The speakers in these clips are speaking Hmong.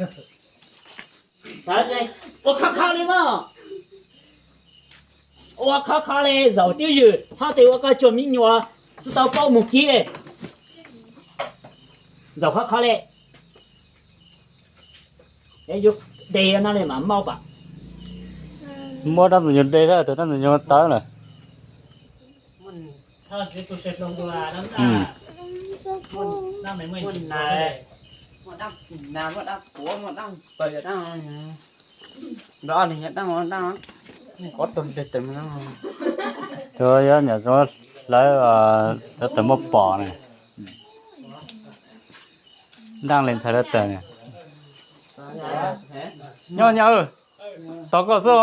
Ua khov kho li mas, ua khov kho li, zaum twj ywm txhob tes ua koj tsuag me nyuam tsis tau paub mus kib. Zaum khov kho li, yuav de no li mas maub pam. Muab dab ntxwg nyug de thiab tus dab ntxwg nyug tawv lawm. Tus yog nyam zoo hlawv, lawv tawm muab pom na. Ntaj li ntxhais lawv tawm. Nyob nyab, tos koj xwb.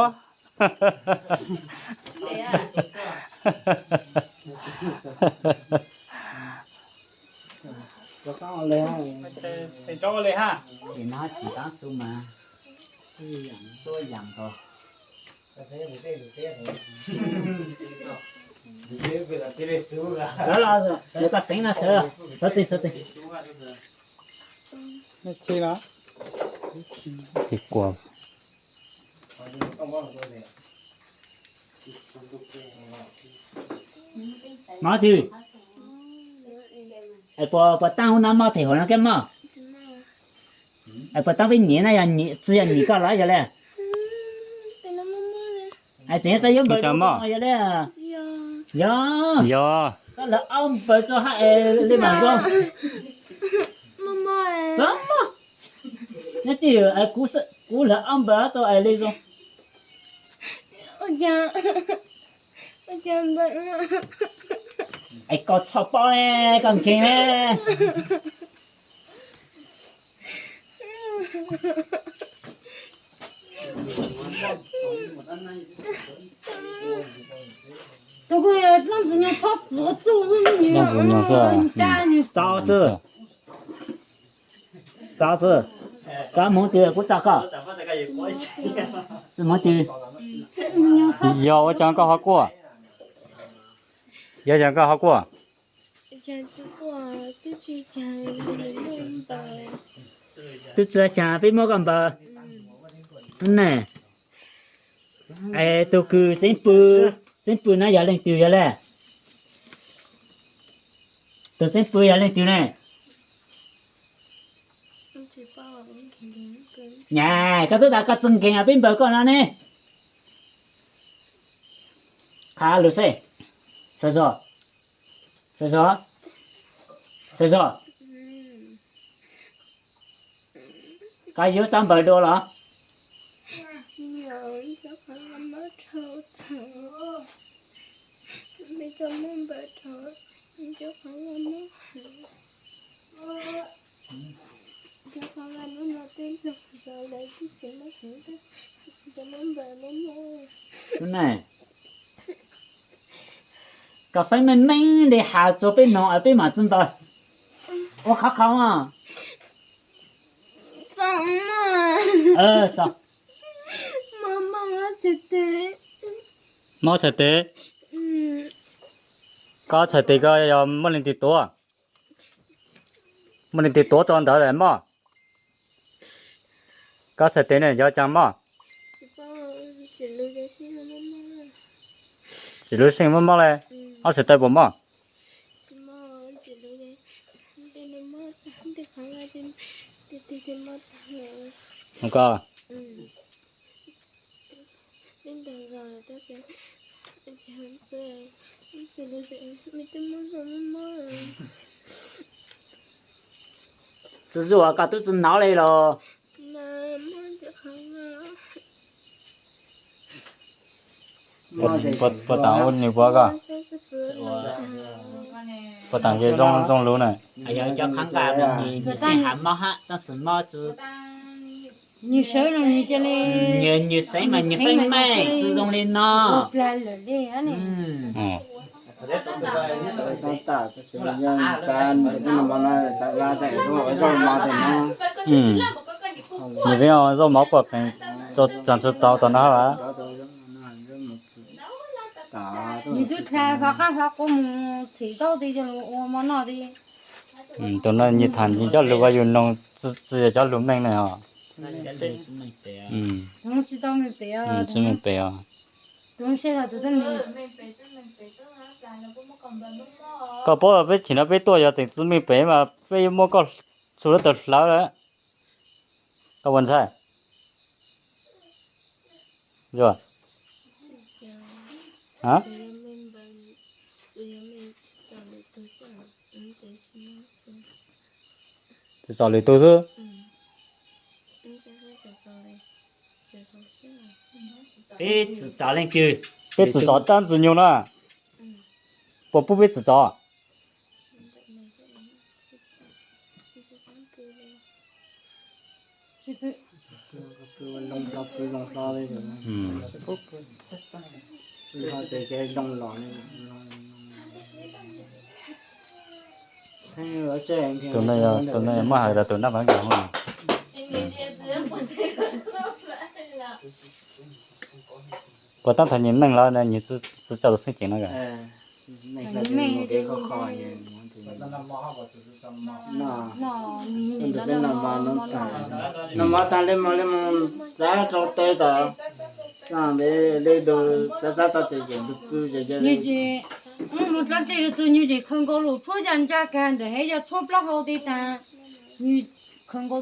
Tsis no tsis tab xu mas, tuaj yam ko. Sawv los, lawv koj xeev no sawv, sawv tsees, sawv tsees. Tis kua. Mov twg? Puas taab hub no moj them hauv no keb moj? Puas taab peb nyem na, tsis yog nyem koj los yog li? Tseem txawj yuav npaws moj yog li? Yog, yog. Txawj lawv aub npaws txo hab es li mas zoo. Txawj mog. Nyob twj ywm kuv lawv aub npaws txo es li zoo. Es koj txhob paub ne, koj nkeeg ne. Leej txiv nyoog xwb. Tso txwj, tso txwj, koj hmoov twg kuv tso koj. Txwj hmoov twg? Yog ua cas koj ho quaj? Yog cas koj ho quaj? Twb tsis ua cas peb muab koj npaws. Ne, es tus kws tseeb pw, tseeb pw na yog leej twg yog le? Tus tseeb pw yog leej twg ne? Nyam, koj twb tas koj tsis nkeeg peb npaws koj no ne. Qha lus xwb. Zog zog, zog zog, zog zog. Koj yuav txoj npaws dua los? Koj feeb meej meej li has rua peb noog es peb mam tsi npaws. Ua khov kho. Mob txhais tes. Koj txhais tes koj yog muaj leej twg tuav? Muaj leej twg tuav rau ntawd lawm mog? Koj txhais tes ne yog cas mog? Tsis lub seej mob mob le. Ob txhais tes puas mob? Koj tsi zuaj koj twb tsi hnov li los. Puas taam ua nws puas koj? Puas taam ces zoo zoo lug na. Yog cov qhov nqa nws xeeb has mob hab tab sis mob tsi, nws xeeb mas nws feeb meej tsi zoo li no. Nws peb zaub mov puas pheej tsaam tsi tau tom no hab. Nws twb dlha hlawv qab hlawv qub mus txhim zaub ti coj lug ua mov noj ti. Tus no nws tham nws cov lug ua yus noog tsi yog cov lug meej ne os. Tsis meej pem os. Koj paub peb chim no peb tuaj yog tseem tsis meej pem mas peb yuav muab koj txhua lub tawg hlawv lawm. Koj puas ntshai? Tsis txom lwm tus xwb. Peb tsis txom leej twg. Peb tsis txom dab ntxwg nyoog na. Puas pub peb tsis txom? Tus no, tus no muab hais tas tus naj mab nkaus. Puas tab tom nyiam meej los nyiam tsis txog tus xeeb ceem no? Noj mov tag li mo li mo txav rau teb tom, ntev li tus txav txav tau ces tus pw ces mus txav tej tus nyuj ces khaws nkaus lus tshuab caj ntsa kag ntawm hev yog tshuab plaub hau ti tas, nyuj khaws nkaus